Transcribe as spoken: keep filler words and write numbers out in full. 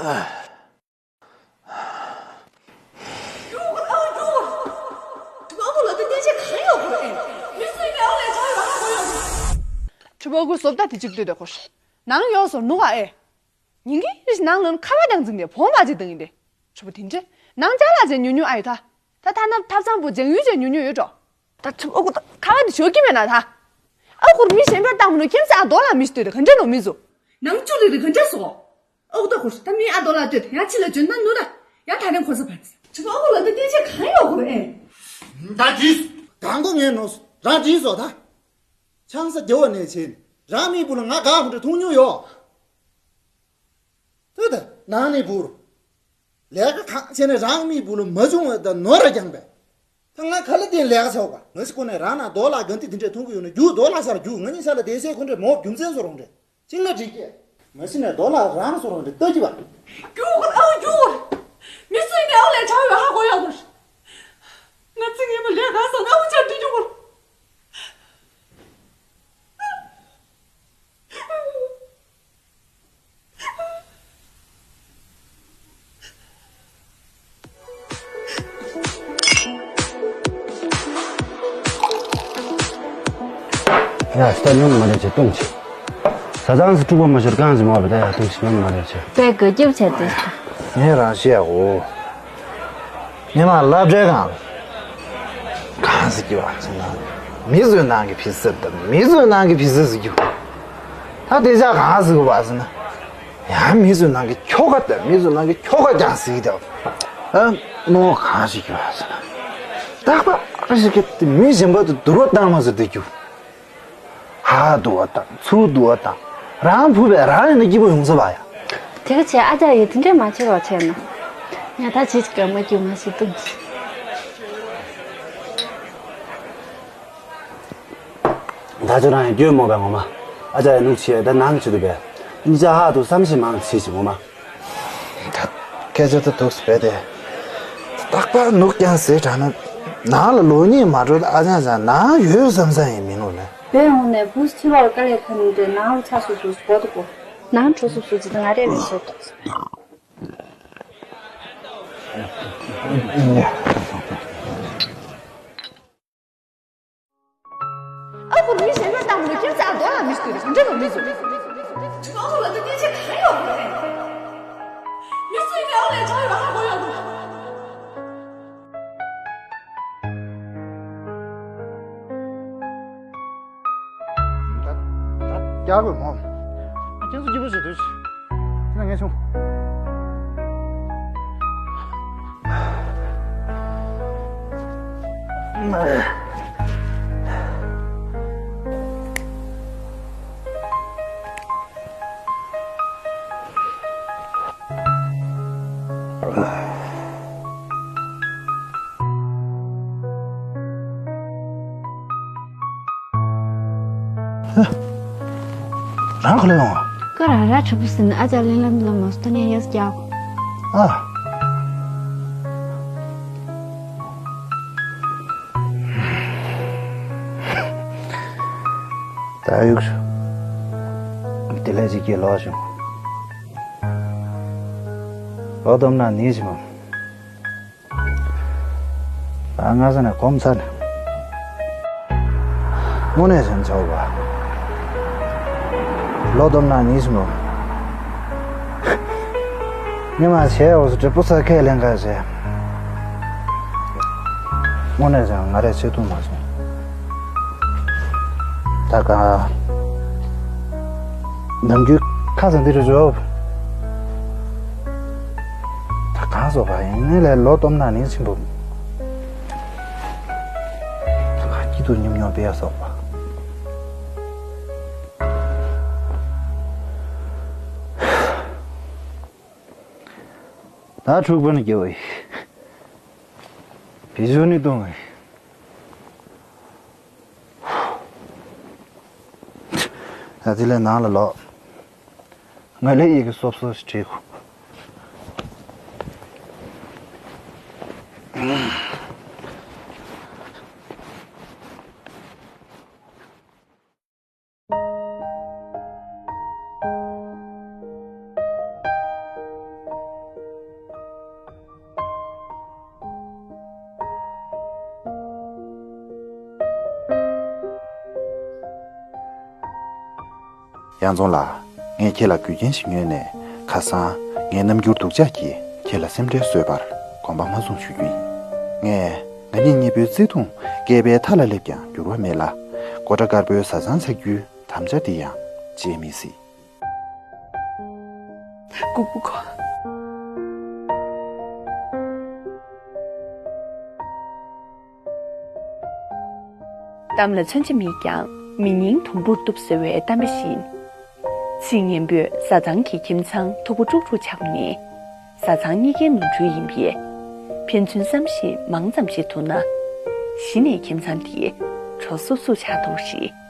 ཁྱོད་པོ་གུ་བཟོ་ལྟ་དེ་གཅིག་ལྟོས་དེ་ཁོ། ནང་ཡོག་སོ་ནུ་ག་ཨེ། ཉིན་གྱི་རིགས་ནང་ལོན་ཁ་བ་དང་འཛིང་ནས་བོང་བ་ཅིག་དང་ཡིན་ཏེ། ཁྱོད་པོ་དེ་འདྲས་ནང་ཅ་ལག་ཅན་ཉུ་ཉུ་ཨ་ཡི་ད། ད་ཐ་ན་ཐབ་ཚང་པོ་ལྗང་ཡུལ་ཅན་ཉུ་ཉུ་ཡོད་འགྲོ། ད་ཁྱོད་ཨོ་གུ་ད་ཁ་བ་དེ་ཞོག་གི་མེད་ན་ད། ཨ་ཁུར་མི་གཞན་པར་བཏང་མི་ནོ་ཁྱིམ་ས་ཨ་རྡོ་ལ་མི་ཤི་ལྟོས་དེ་ག་འདྲས་ནོ་མི་བཟོ། ནང་ཅུ་རི་རི་ག་འདྲས་སོ། ཨོ་ད་ཁོ་ད་མི་ཨ་རྡོ་ལ་ལྟོས་ཡང་ཕྱི་ལ་འབྱོར་ན་ནུ་ར། ཡང་ད་རིང་ཁོ་ས་བར་ཚེ། ཁྱོད་ཨོ་ལ་ད་སྟན་ཆ་གང་ཡོད་ཁོ་ཨེ། ད་དྲིས། གང་གོ་ངས་ནོ། རང་དྲིས་སོ་ད། ཆང་ས་རྒྱལ་བ་ནས་བྱས་ནས་རང་མི་བུ་ལ་ང་དགའ་ཁོ་འདྲ་མཐོང་མྱོང་ཡོད། ཐོས་ད་ནང་ནས་བུར། ལས་ཀ་གང་བྱས་ནས་རང་མི་བུ་ལ་མ་བྱུང་བ་ད་ནོར་ར་རྐྱང་པས། ད་ང་ག་ལ་བརྟེན་ལས་ཀ་བྱ་བ། ང་ཞིག་ཁོ་ནས་རང་ན་རྡོ་ལ་གན་ཏི་དེ་འདྲས་མཐོང་གི་ཡོད་ན་རྒྱུ་རྡོ་ལ་ཤར་རྒྱུ་ང་གཉིས་ས་ལ་བསྡད་སའི་ཁོ་འདྲས་མོ་རྒྱུ་མཚན་བཟོ་རོགས་འདྲས། ཅིག་ན་འགྲིག་གི། མ་གཞི་ནས་རྡོ་ལ་རང་བཟོ་རོགས་འདྲས་ལྟ་གི་བ། རྒྱུ་གོ་ཨ་རྒྱུ་གོ། མི་སུ་ཡིན་ནས་ཨ་ལས་བྱ་བ་ཧ་གོ་ཡོད་གོ། ང་ཚིག་ངན་པ་ལས་ག་སོང་ཨ་བུ་ཆ་འདི་རྒྱུ་གོ། ཡ་ད་ཉོན་མ་རེད་ཅེ་ཏོང་ཆེ། ས་ཚང་སུ་དཀྲུག་པ་མ་ཤོར་གང་ཞིག་མ་བ་ད་ཡ་ཏོང་ཆེ་ཉོན་མ་རེད་ཅེ། པའི་གོ་སྐྱབས་བྱས་ཏེ། ངས་རང་ཤེས་ཡག་གོ། ཉི་མ་སློབ་གྲྭའི་སྒང་། གང་ཟེར་གྱི་བ་ཟེར་ན། མི་བཟོས་ནང་གི་ཕི་སི་དང་མི་བཟོས་ནང་གི་ཕི་སི་ཟེར་གྱི་བ། ད་དེ་ཆ་གང་ཟེར་གི་བ་ཟེར་ན། ཡང་མི་བཟོས་ནང་གི་ཁྱོ་ག་དང་མི་བཟོས་ནང་གི་ཁྱོ་ག་ཀྱང་ཟེར་གྱི་བ། ཨ། མོ་གང་ཟེར་གྱི་བ་ཟེར་ན། རྟག་པར་ཞིག་གི་མི་གཞན་པ་དང་བསྡུར་བ་བཏང་མ་ཟེར་དུས་རྒྱུ། ཧ་སྡུག་པ་དང་ཚུར་སྡུག་པ་དང་རང་བུ་བས་རང་ཡིན་ན་སྐྱིད་པོ་ཡོང་ས་བ་ཡ། དེ་ག་བྱས་ཨ་ཅག་ཡིས་དེ་འདྲས་མ་བྱེད་རོགས་བྱས་ན། ཡ་ད་བྱེད་ཀྱི་མ་སྐྱིད་མ་ཞིག་འདུག་ད་ཁྱོད་རང་ཡང་སྐྱོན་མོ་བས་ངོ་མ། ཨ་ཅག་ཡང་ནུག་ཆེ་ད་ནང་ཆེ་དུ་བས། གཉིས་ཆ་ཧ་དུ་བསམ་ཤེས་མང་ཆེ་ཞིག་ངོ་མ། ད་སྐད་ཆ་ད་འདུག་སེ་བས་ཏེ། རྟག་པར་ནུག་ཀྱང་ཟེར་དྲག་ན། ནང་ལ་ལོ་གཉིས་མ་འགྲོ་ད་ཨ་ཅག་ཅག་ནང་ཡོད་བསམ་ས་ཡིན་མི་ནུག་ལེ། བས་འོང་ནས་བུ་ཚུར་བར་དཀའ་ལས་ཁ་ནུག་དེ་ནང་ལ་ཚ་སུ་སུ་སུ་གོ་ད་གོ། ནང་འགྲོ་སུ་སུ་ཅི་ད་ང་རེ་རེ་བྱེད་དོ། ཨ་ཁུ་མི་གཞན་པ་བཏང་མི་ཁྱིམ་ཚང་རྡོ་ལ་མི་ཤི་དུས་འདྲ་མི་འདུག་ཁྱོད་ཨ་ཁུ་ལ་ད་དེ་ཆེ་ག་ཡོད་མ་རེད། མི་སུ་ཡིན་ཨ་ལས་ཆ་ཡོད་ཧ་གོ་ཡོད་མ་རེད། ད་ད་རྒྱག་དགོས་མོ། ཨ་ཁྱེད་ཚོ་སྐྱིད་པོ་བྱེད་དུས། ཁྱེད་ངས་ཆུང་། རང་ག་ལ་ཡོང་བ། ཀ་ར་ར་ཁྲ་བུ་ཟིན་ཨ་ཅག་ལེན་ལམ་ལ་མ་སྟོན་ཡ་ཡས་རྒྱག་ཨ། ད་ཡུག་སུ། དེ་ལས་ཅིག་སྐྱེས་ལོག་བྱུང་། ལོ་སྡོམ་ན་ནི་ཞིག་མ། ད་སྔ་ས་ནས་གོམས་ཚར་ནས། དངོས་གནས་བྱས་ན་ཆོག་པ། ལོ་སྡོམ་ན་ནི་ཞིག་མ། ཉི་མ་བྱས་འོ་སུ་དྲི་པོ་ས་ཁས་ལེན་ག་བྱས། དངོས་གནས་བྱས་ན་ང་རས་ཆེ་མཐོང་མ་བྱུང་། ད་ག་ནམ་རྒྱུན་ཁ་ཚ་འདི་རུ་འཇོག་ད་གང་སོགས་པ་ཡིན་ནི་ལས་ལོ་སྟོམ་ན་ནི་ཆེན་པོ། ད་ག་སྐྱིད་སྡུག་མཉམ་མྱོང་སྤེལ་ཡ་སོགས་པ། ད་འཁྲུག་པ་ནི་སྐྱེ་བ་ཡིན། བི་ཞུ་ནི་གཏོང་བ་ཡིན། ད་དེ་ལས་ནང་ལ་ལོག་ང་ལས་ཡི་གེ་སོབ་སོབ་ཞིག་བྲིས་གོ། གཡང་རྫོང་ལགས། ངས་ཁྱེད་ལ་རྒྱུ་རྐྱེན་ཞིག་ཉོས་ནས། ཁ་སང་ངའི་རྣམ་འགྱུར་སྡུག་ཅག་གིས་ཁྱེད་ལ་སེམས་ཁྲལ་བཟོས་པར་དགོངས་པ་མ་ཚོམ་ཞུ་རྒྱུ་ཡིན། ངས་ང་གཉིས་གཉིས་པོའི་བརྩེ་དུང་བསྐལ་པའི་མཐའ་ལ་སླེབས་ཀྱང་འགྱུར་བ་མེད་ལ། ཀོ་ཊ་དཀར་པོའི་བཟའ་ཚང་ཚར་རྒྱུའི་དམ་བཅའ་འདི་ཡང་བརྗེད་མི་སྲིད། ལྐུགས་པ་ཁོ། གཏམ་ལ་མཚོན་ཆ་མེད་ཀྱང་མི་སྙིང་དུམ་བུར་གཏུབ་ཟེར་བའི་གཏམ་དཔེ་བཞིན། ཚིག་སྙན་པོས་བཟའ་ཚང་གི་ཁྱིམ་ཚང་མཐུག་པོ་དཀྲུག་དཀྲུག་ཆགས་ནས། བཟའ་ཚང་གཉིས་ཀའི་ནོར་འཁྲུལ་ཡིན་པས། ཕན་ཚུན་བསམ་ཤེས་མང་ཙམ་བྱེད་ཐུབ་ན། གཞི་ནས་ཁྱིམ་ཚང་དེ་གྲོགས་སུ་སུ་ཆགས་ཐུབ་རེད།